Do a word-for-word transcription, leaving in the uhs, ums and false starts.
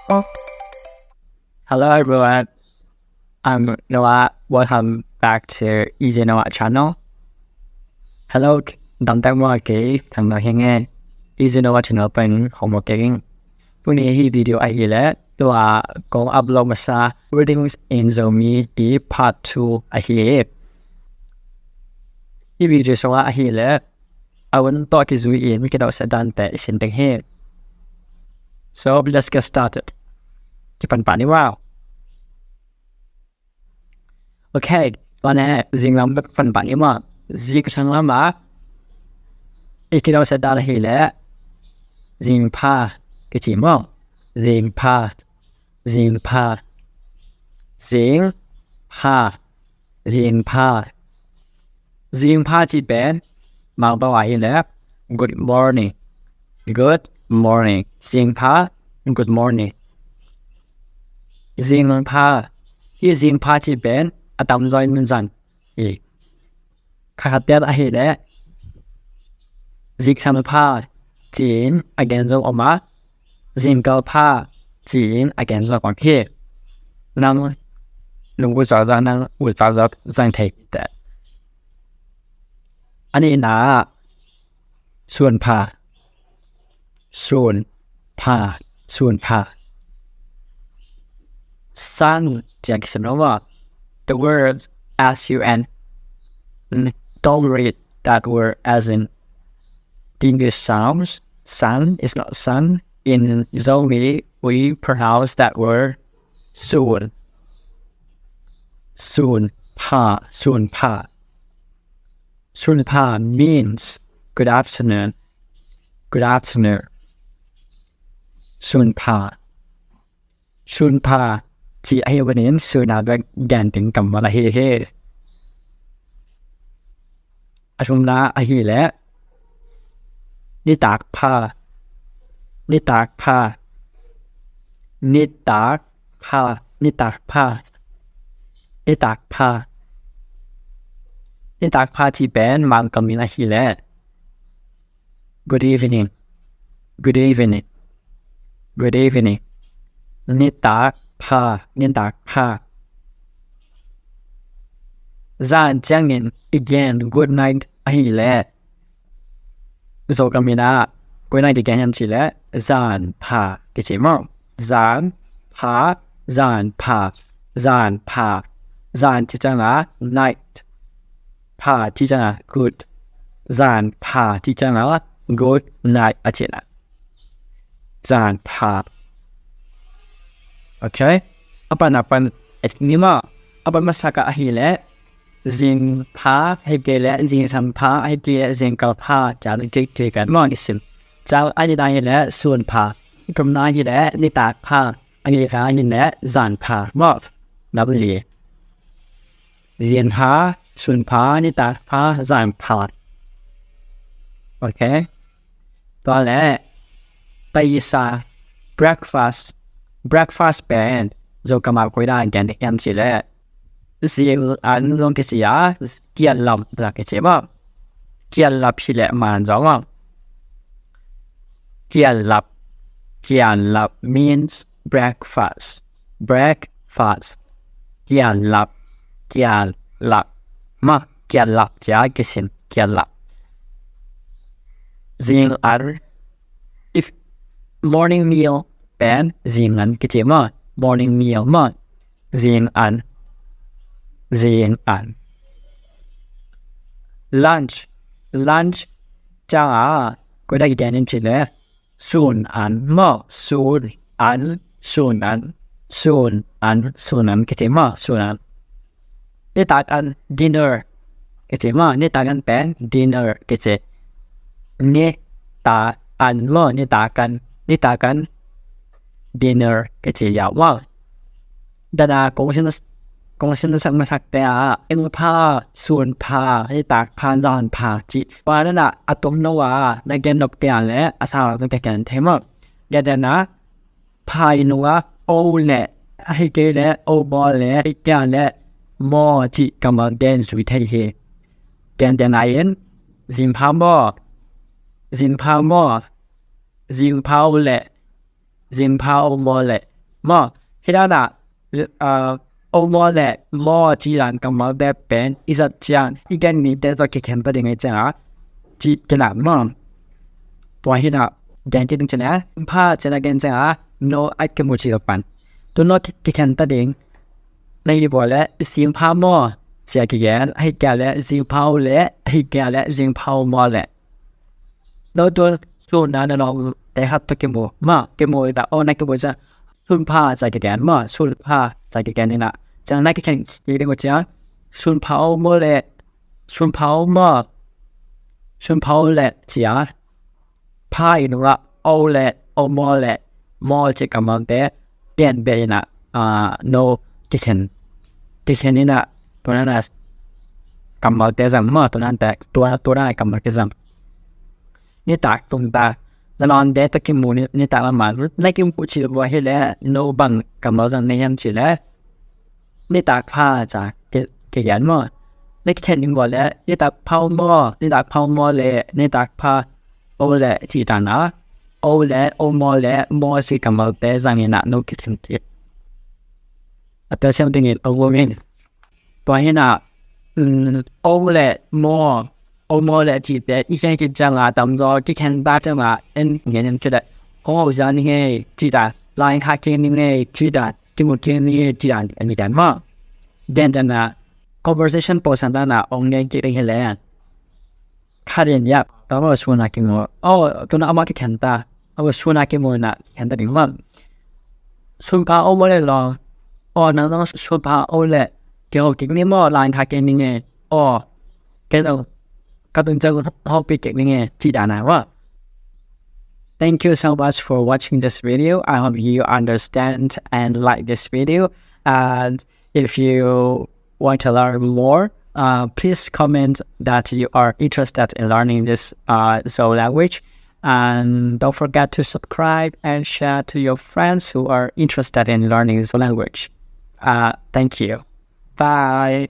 Hello everyone, I'm Noah. Welcome back to Easy Noah channel. Hello, dam tak maw, kei Thang Noah hi ing e. Easy Noah channel pen hong maw kei ing. Tuni hih video ahih leh tua kong upload masa Readings in Zomi i part two ahi. Hih video sungah ahih leh a hun tawh kizui in kidawhsiat dante i sin ding hi. So let's get started. Kipan pah ni maw. Ok, tua leh zinglam pan pah ni maw. Zingkal lamah i kidawhsiat dan ahih leh zingpha kici maw. Zingpha, zingpha, zingpha, zingpha. Zingpha cih pen Mangpau ahih leh good morning. Good morning. Zingpha, good morning. Zingpha, hih zingpha cih pen a tamzaw in zang hi. Kha khat ciat ahih leh zingsang pha ci-in a gen zong om a, zingkal pha ci-in a gen zong om hi. Nang nung ut zawk zawk, nang ut zawk zawk zang thei hi teh. A nihna ah sun pha. Sun pha, sun pha. Sun, ci-a kisim lo maw. The word S U N. N-, don't read that word as in English sounds. Sun is not sun. In Zomi, we pronounce that word sun. Sun pha, sun pha. Sun pha means good afternoon. Good afternoon. Sun pha. Sun pha cih ahih manin sun a bek gen ding kammal ahi hi. A thumna ahih leh nitak pha. Nitak pha. Nitak pha. Nitak pha. Nitak pha. Nitak pha cih pen Mangkam in ahih leh good evening. Good evening. Good evening. Nitak pha, nitak pha. Zan ciangin i gen good night ahih leh Zokam in ah good night i gen hiam cih leh zan pha kici maw. Zan pha, zan pha, zan pha. Zan cih ciangah night. Pha cih ciangah good. Zan pha cih ciangah good night a cihna. Zan pha. Ok. A pan a pan et ni maw. A pan masak ah ahih leh zing pha, ahih kei leh zingsang pha, ahih kei leh zingkal pha, ciang kik kik kan maw i sim. Ciang a nihna ahih leh sun pha. Thumna ahih leh nitak pha. A nihna ahih leh zan pha maw. Nam li. Zing pha, sun pha, nitak pha, zan pha. Ok. Tua leh taisa, breakfast. Breakfast pen Zokam ah koi dan gen hiam cih leh zing an zong kici a, kianlap zong kici maw. Kianlap hi leh man zong maw. Kianlap. Kianlap means breakfast. Breakfast. Kianlap. Kianlap. Maw, kianlap ci-a kisim. Kianlap. Zing an. If morning meal pen zing an kici maw. Morning meal maw. Zing an. Zing an. Lunch. Lunch ciangah koi dan i gen hiam cih leh sun an maw. Sun an. Sun an. Sun an. Sun an kici maw. Sun an. Nitak an dinner kici maw. Nitak an pen dinner kici. Nitak an maw. Nitak an. Nitak an dinner kici yau maw. Dana kong sin, kong sin sak masak te ah zing pha, sun pha, nitak pha, zan pha ci. Tua dana a tom lo a na gen nop te ah leh a sa lo te gen thei maw. Dana pha i nung ah o leh, ahih kei leh o maw leh, ahih kei leh maw cih kammal gen zui thei hi. Gen dana in zing pha maw. Zing pha maw. Zing pha o leh. Zing pha o maw leh. Maw, hih dan ah, uh, o maw le maw ci dan kammalte pen i zat ciang i gen nite tawh kikhen ta ding hi ciang a, ci kilam maw. Tua hi na, gen kik ding ci na, pha ci na gen ciang a, no a kimu ci lo pan. Tu no ki- kikhen ta ding. Na hi bua le, sim pha maw ci a kigen, a hi kia le, sim pha o le, a hi kia le, sim pha o maw le. No tu sun na na no te khat to kimu. Maw, kimu ta o na kimu ciang, sun pha ci a kigen maw, sun pha ci a kigen hi na. Ciang na kikhen kik ding uh ciang, sun pha o maw le, sun pha o maw, sun pha o le ci a. Pha i nung ah o le, o maw le, maw ci kammalte gen beh in ah, ah, no kikhen, kikhen in ah, tua nan ah kammalte zang maw, tua nan te, tua, tua nan ah kammalte zang. Nitak tung ta, na nawn te tawh kimu ni, nitak lamah, na kimu ci lo hi leh, no bang kammal zang na hiam ci leh, nitak pha ci a ki, kigen maw. Na kikhen ding bua leh, nitak pha o maw, nitak pha o maw le, nitak pha o le ci dan a. O le, o maw le, maw ci kammalte zang in ah no kikhen kik. A tel siam ding in o maw in. Tua hi na, um, o le maw, o maw le cite, i khen kik ciang a, tam zaw kikhen ta ciang a, en ngen en ci leh, o zang ni ngei ci dan, lai kha kik ni ngei ci dan, kimu kik ni ngei ci dan, en ni dan maw. Den dan a, conversation pawlsan dan a, ong ngen kik ding hi leh. Kha den yap, tawh a sun a kimu. O, tu na a maw kikhen ta. A maw sun a kimu na kikhen ta ding maw. Sun pha o maw le lawng. O, nang zong sun pha o le. Kihawm kik ni maw, lai kha kik ni ngei. O, ken zong ka tung ciang hawmpi kik ni ngei. Ci dan a maw. Thank you so much for watching this video. I hope you understand and like this video. And if you want to learn more, uh, please comment that you are interested in learning this, uh, Zo language. And don't forget to subscribe and share to your friends who are interested in learning Zo language. Uh, thank you. Bye.